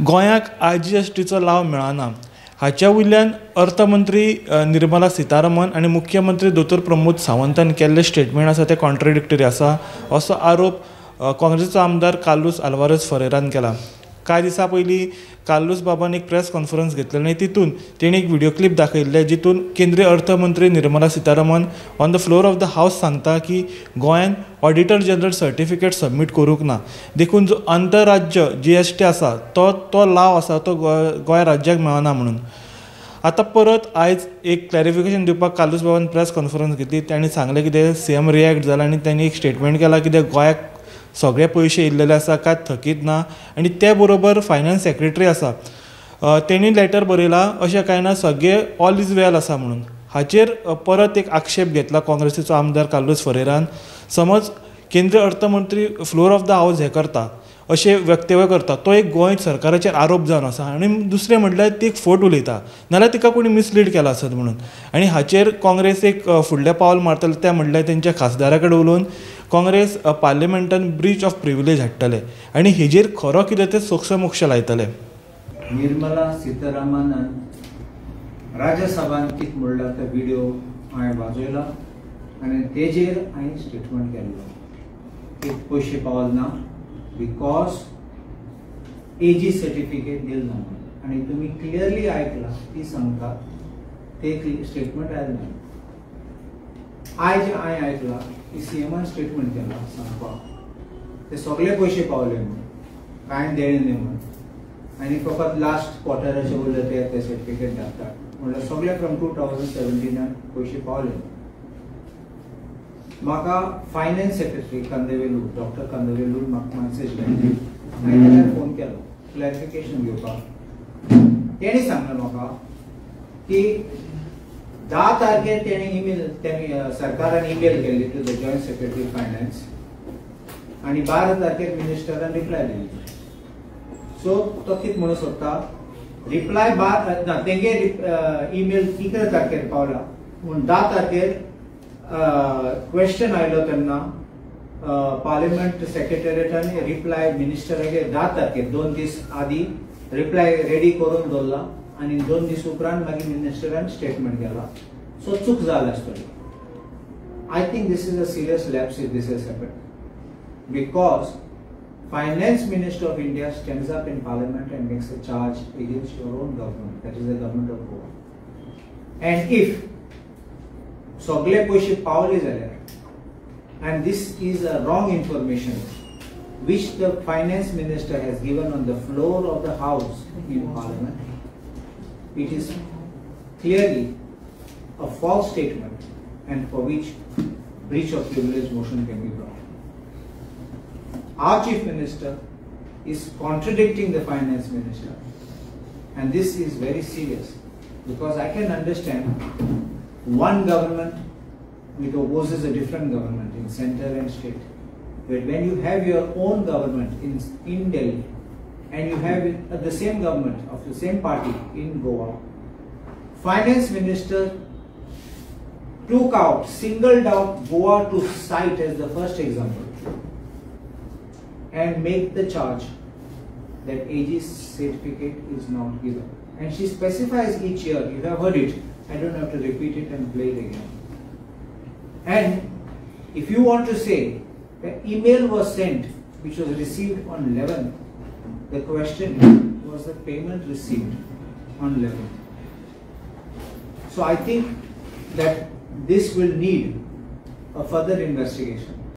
गोंयाक आय.जी.एस.टीचो लाव मेळना. हाच्या वयल्यान अर्थमंत्री निर्मला सीतारामन आनी मुख्यमंत्री दोतोर प्रमोद सावंतान केल्ले स्टेटमेंट आसा ते कॉन्ट्रडिक्टरी आसा असो आरोप काँग्रेसीचो आमदार कार्लूस आल्वारेस फरेरान केला. कांय दिसां पयलीं कार्लूस बाबान एक प्रेस कॉन्फरन्स घेतलेली आनी तितून तेणी एक व्हिडियो क्लिप दाखयल्ले जितून केंद्रीय अर्थमंत्री Nirmala Sitharaman on the floor of the house सांगता की गोंयान ऑडिटर जनरल सर्टिफिकेट सबमीट करूंक ना, देखून जो आंतरराज्य जी.एस.टी आसा तो तो लाव आसा तो गोंय राज्याक मेळना म्हणून. आतां परत आयज एक क्लॅरिफिकेशन दिवपाक कार्लूस बाबान प्रेस कॉन्फरन्स घेतली. तांणी सांगलें कितें सी.एम रिएक्ट जाला आनी तांणी एक स्टेटमेंट केला कितें गोंयाक सगळे पयशे येयल्लेले आसा, कांय थकीत ना आनी ते बरोबर फायनान्स सेक्रेटरी आसा तेणी लेटर बरयला अशें कांय ना, सगळे ऑल is वेल आसा म्हणून. हाचेर परत एक आक्षेप घेतला काँग्रेसीचो आमदार कार्लूस फरेरान. समज केंद्रीय अर्थमंत्री फ्लोर ऑफ the house हें करता, अशें वक्तव्य करता, तो एक गोंय सरकाराचेर आरोप जावन आसा आनी दुसरें म्हटल्यार ती एक फट उलयता, नाल्यार तिका कोणी मिसलीड केला आसत म्हणून. आनी हाचेर काँग्रेस एक फुडलें पावल मारतले तें म्हटल्यार तेंच्या खासदारा कडेन उलोवन काँग्रेस पार्लिमेंटान ब्रीच ऑफ प्रिविलेज हाडटले आनी हेजेर खरो कितें तें सोक्षमोक्ष लायतले. निर्मला सीतारामनान राज्यसभान कितें म्हणलां तो व्हिडियो हांवें वाजयला आनी तेजेर हांवें स्टेटमेंट केल्लो की पयशे पावल ना because AG certificate दिल ना आनी तुमी क्लियरली आयकला ती सांगता ते स्टेटमेंट आयलें ना. आयज हांवें आयकला की सी.एमान स्टेटमेंट केला सांगपाक ते सगळे पयशे पावले म्हणून, कांय देणें न्ही म्हणून, आनी फकत लास्ट क्वॉर्टराचे उरले ते सर्टिफिकेट धाडटात म्हणल्यार सगळे फ्रॉम 2017 पयशे पावले. म्हाका फायनान्स सेक्रेटरी कंदवेलू, डॉक्टर कंदवेलू म्हाका मॅसेज मेळ्ळी, हांवें ताका फोन केलो क्लॅरिफिकेशन घेवपाक. तेणी सांगलें म्हाका की 10 तारखेर तेणी ईमेल, तेणी सरकारान ईमेल केल्ली to the joint secretary finance आनी 12 तारखेर मिनिस्टरान रिप्लाय दिली. सो तो कितें म्हणूंक सोदता, रिप्लाय ना तेंगे ईमेल 11 तारखेर पावला पूण 10 तारखेर क्वेश्चन आयलो तेन्ना पार्लिमेंट सेक्रेटरीटान रिप्लाय मिनिस्टरागेर 10 तारखेर 2 दीस आदी रिप्लाय रेडी करून दवरला आनी 2 दीस उपरांत मागीर मिनिस्टरान स्टेटमेंट केला. सो चूक जाल आसतली. I think this is a serious lapse if this has happened because finance minister of India stands up in parliament and makes a charge against your own government, that is the government of Goa. And if सगळे पयशे पावले जाल्यार, and this is a wrong information which the finance minister has given on the floor of the house in parliament, it is clearly a false statement and for which breach of privilege motion can be brought. Our chief minister is contradicting the finance minister and this is very serious because I can understand one government which opposes a different government in center and state, but when you have your own government in Delhi and you have the same government of the same party in Goa, finance minister took out, singled out Goa to cite as the first example and make the charge that AG certificate is not given. And she specifies each year, you have heard it, I don't have to repeat it and play it again. And if you want to say the email was sent which was received on 11th, the question was the payment received on 11th. So I think that this will need a further investigation.